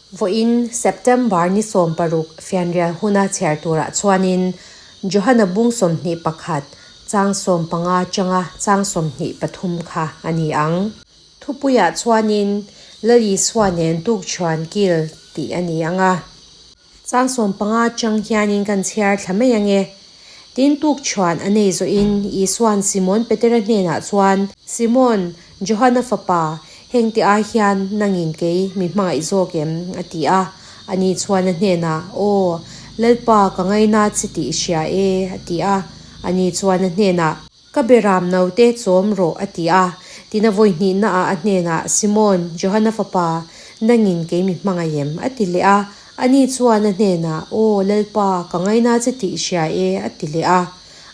Vawiin September ni 16 fianrial huna chhiar turah chuanin Johana bung 21 chang 15 atanga chang 23 kha a ni ang. Thupuiah chuanin Lal Isua nen tukchhuan kil tih a ni ang a. Chang 15 atang hianin kan chhiar thla mai ang e. Tin tukchhuan a nei zawhin Isua'n Simon Petera hnenah chuan, Simon, Johana fapa, hengte ai hian nangin kei mi hmangaih zawk em? a ti a. Ani chuan a hnenah, Aw, Lalpa, ka ngaina che tih i hria e, a ti a. Ani chuan a hnenah, Ka beram naute chawm rawh, a ti a. Tin a vawi hnihnaah a hnenah, Simon, Johana fapa, nangin kei mi hmangaih em? a ti leh a. Ani chuan a hnenah, Aw, Lalpa, ka ngaina che tih i hria e, a ti leh a.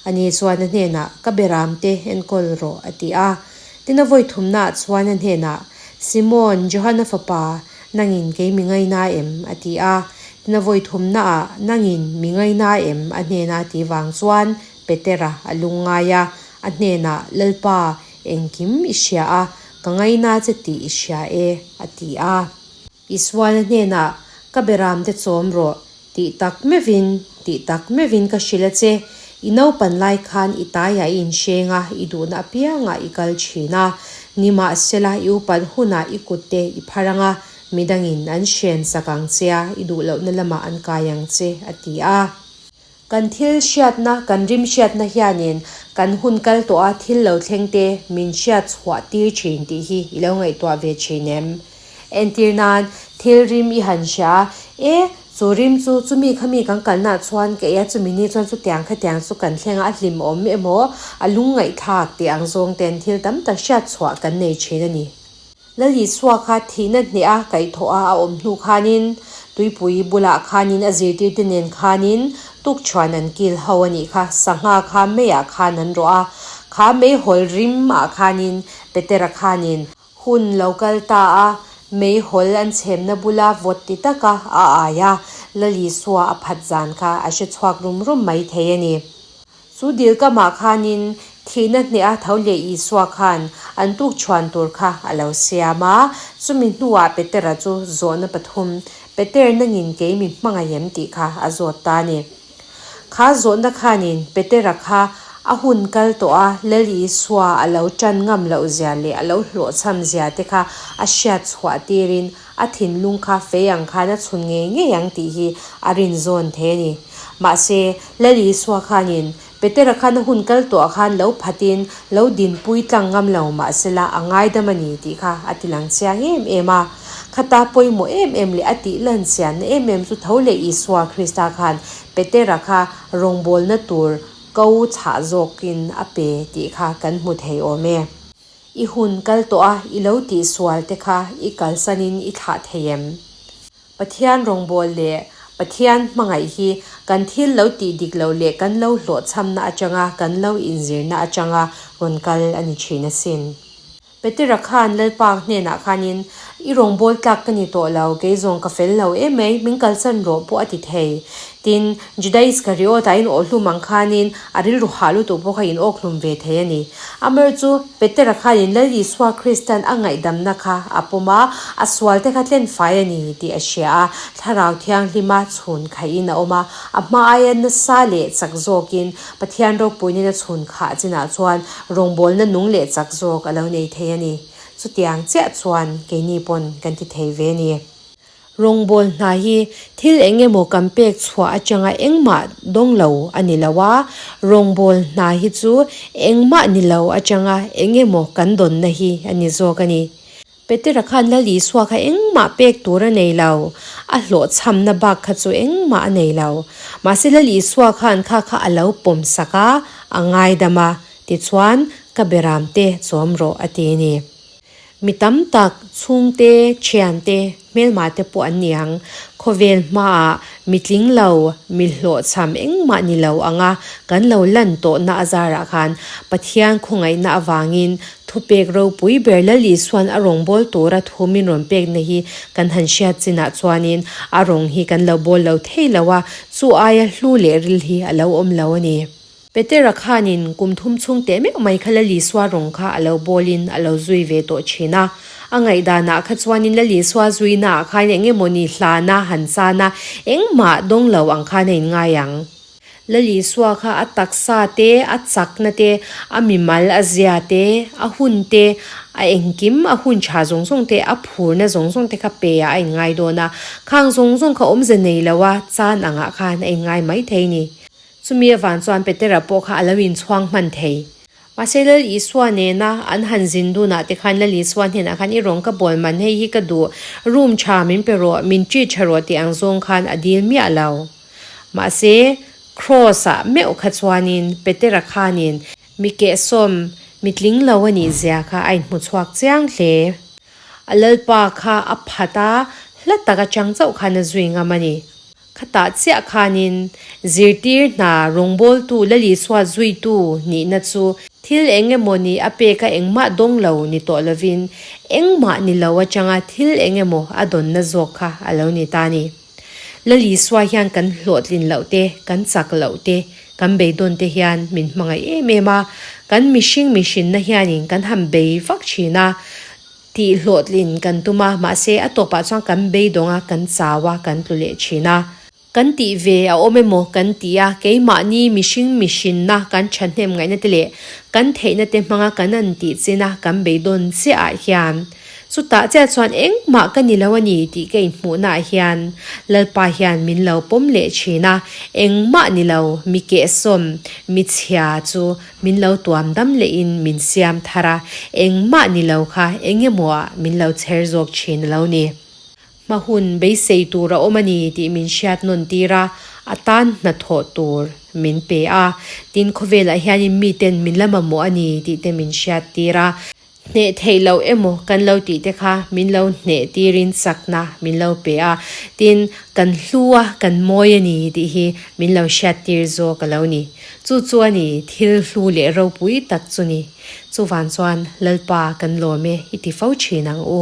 Ani chuan a hnenah, Ka beramte enkawl rawh, a ti a. Tin a vawi thumnaah chuan a hnenah, Simon, Johana fapa, nangin kei mi ngaina em? a ti a. Tin a vawi thumnaah, Nangin mi ngaina em? a hnena ti vang chuan Petera a lungngai a, a hnenah, Lalpa, engkim i hria a, ka ngaina che tih i hria e, a ti a. Isuana hnenah, Ka beramte chawm rawh, tih tak meuhin, tih tak meuhin ka hrilh a che, i naupan lai khan i taiah i inhreng a, i duhna apiangah i kal thin a, nimahsela i upat hunah i kutte i phar ang a, midangin an hren sak ang che a, i duh lohna lamah an kai ang che, a ti a. Kan thil hriatna, kan rim hriatna hianin kan hun kal tawh a thil lo thleng te min hriat chhuah tir thin tih hi i lo ngaihtuah ve thin em? Entir nan, thil rim i han hria a, e, chu rim chu chumi khami kan kalnaah chuan ka ei a, chumi ni chuan chutiang khatiang chu kan thleng a, a hlimawm emaw, a lungngaihthlak tih ang zawng ten thil tam tak hriat chhuah kan nei thin a ni. Lal Isua kha thihna hneh a kaihthawh a a awm hnu khanin tuipui bulah khanin a zirtirte nen khanin tukchhuan an kil ho a nih kha. Sangha kha meiah khan an rawh a, kha meihawl rim ah khanin Petera khanin hun lo kal ta a, meihawl an chhemna bula vawt ti taka a ai a, Lal Isua a phat zan kha a hre chhuak rum rum mai thei a ni. Chu dil kamah khanin thihna hneh a tho leh Isua khan an tukchhuan tur kha a lo siam a. Chumi hnuah Petera chu zawhna pathum, Peter nangin kei mi hmangaih em tih kha a zawt ta a ni. Kha zawhna khanin Petera kha a hun kal tawh a, Lal Isua a lo tan ngam loh zia leh a lo hlawhchham zia te kha a hriat chhuah tirin A thinlung kha fei ang khan a chhun ngei ngei ang tih hi a rinzawn thei a ni. Mahse, Lal Isua khanin Petera khan a hun kal tawhah khan lo phatin lo dinpui tlang ngam lo mahsela a ngaidam a ni tih kha a ti lang chiang em em a. Khata pawimawh em em leh a tih lan chianna em em chu tho leh Isua Krista khan Petera kha rawngbawlna tur ko chhah zawkin a pe tih kha kan hmu thei awm e. I hun kal tawh a, i lo tihsual te kha i kalsanin i thlah thei em? Pathian rawngbâwl leh Pathian hmangaih hi kan thil lo tih dik loh leh kan lo hlawhchhamna atanga kan lo inzirna atanga rawn kal a ni thin asin. Petera khan Lalpa hnenah khanin, I rawngbâwl tlak ka ni tawh lo, kei zawng ka fel lo em mai, min kalsan rawh pawh a ti thei. Tin, Juda Iskariot-ah in awhhlum ang khanin a rilru hah lutuk pawh kha in awkhlum ve thei a ni. Amar chu Petera khanin Lal Isua Kristan a ngaihdamna kha a pawm a, a sualte kha tlen fai a ni tih a hria a, Thlarau Thianghlima chhun khaihin a awm a, a hma aia nasa leh chak zawkin Pathian ropuinin a chhun khah chinah chuan rawngbawlna nung leh chak zawk a lo nei thei a ni. Chutiang chiah chuan keini pawn kan ti thei ve a ni. Rawngbâwl hna hi thil eng emaw kan pek chhuah atanga engmah dawng lo a ni lo a, rawngbâwl hna hi chu engmah ni lo atanga eng emaw kan dawnna hi a ni zawk a ni. Petera khan Lal Isua kha engmah pek tur a nei lo, a hlawhchhamna bak kha chu engmah a nei lo. Mahse Lal Isua khan kha kha a lo pawm sak a, a ngaidam a, tichuan ka beramte chawm rawh a ti a ni. Mi tam tak, chhungte, thiante, hmelma te pawh an ni ang. Khawvel hmaah mi tling lo, mi hlawhchham engmah ni lo anga kan lo lan tawhna a zarah khan Pathian khawngaihna avangin thupek ropui ber Lal Isua'n a rawngbâwl tura thu min rawn pekna hi kan han hriat chinah chuanin a rawng hi kan lo bawl lo thei lo a, chu aia hlu leh ril hi a lo awm lo a ni. Petera khanin kum thum chhung teh meuh mai kha Lal Isua rawng kha a lo bawlin a lo zui ve tawh thin a. A ngaihdanah kha chuanin Lal Isua zuinaah khan eng emawni hlana han chan a, engmah dawng lo ang khan a inngai ang. Lal Isua kha a taksa te, a chakna te, a mimal a zia te, a hun te, a engkim a hun tha zawng zawng te, a phurna zawng zawng te kha pe ah a inngai dawn a. Khang zawng zawng kha awmze nei lo a chan angah khan a inngai maithei ni. Chumi avang chuan Petera pawh kha a lo inchhuang hman thei. Mahse Lal Isua nena an han zin dunah te khan Lal Isua hnenah khan i rawng ka bawl man hei hi ka duh, room tha min pe rawh, min treat tha rawh tih ang zawng khan a dil miah lo. Mahse Kraws ah meuh kha chuanin Petera khanin mi kehsawm, mi tling lo a nih zia kha a inhmu chhuak chiang hle. A Lalpa kha a phat a, hla tak atang chauh khan a zui ngam a ni. Khatah chiah khanin zirtir hna rawngbawltu Lal Isua zuitu nihna chu thil eng emaw ni a pek a engmah dawng lo ni tawh lovin engmah ni lo atanga thil eng emaw a dawnna zawk kha a lo ni ta ni. Lal Isua hian kan hlawhtlin loh te, kan chak loh te, kan beidawn te hian min hmangaih em em a, kan mihring mihrinna hianin kan han bei vak thin a, Tih hlawhtlin kan tum a, mahse a tawpah chuan kan beidawng a, kan chau a, kan tlu leh thin a. Kan tih ve a awm emaw kan ti a, keimahni mihring mihrinna kan thahnem ngaihna te leh kan theihna te hmanga kan han tih chin a, kan beidawn chiah ah hian chutah chiah chuan engmah ka ni lo a ni tih ka inhmuhna ah hian Lalpa hian min lo pawm leh thin a, engmah ni lo, mi kehsawm, mi chhia chu Min lo tuam dam lehin min siam thar a, engmah ni lo kha eng emaw ah min lo chher zawk thin a lo ni. Hma hun beisei tur a awm a ni tih min hriat nawn tir a, a tan hnathawh tur min pe a, tin khawvelah hianin miten min la mamawh a ni tih te min hriat tir a. Hneh theih loh emaw kan lo tih te kha min lo hneh tirin chakna min lo pe a, tin, kan hlu a, kan mawi a ni tih hi min lo hriat tir zawk a lo ni. Chu chu a ni thil hlu leh ropui tak chu ni. Chuvang chuan Lalpa kan lawm e i ti fo thin ang u.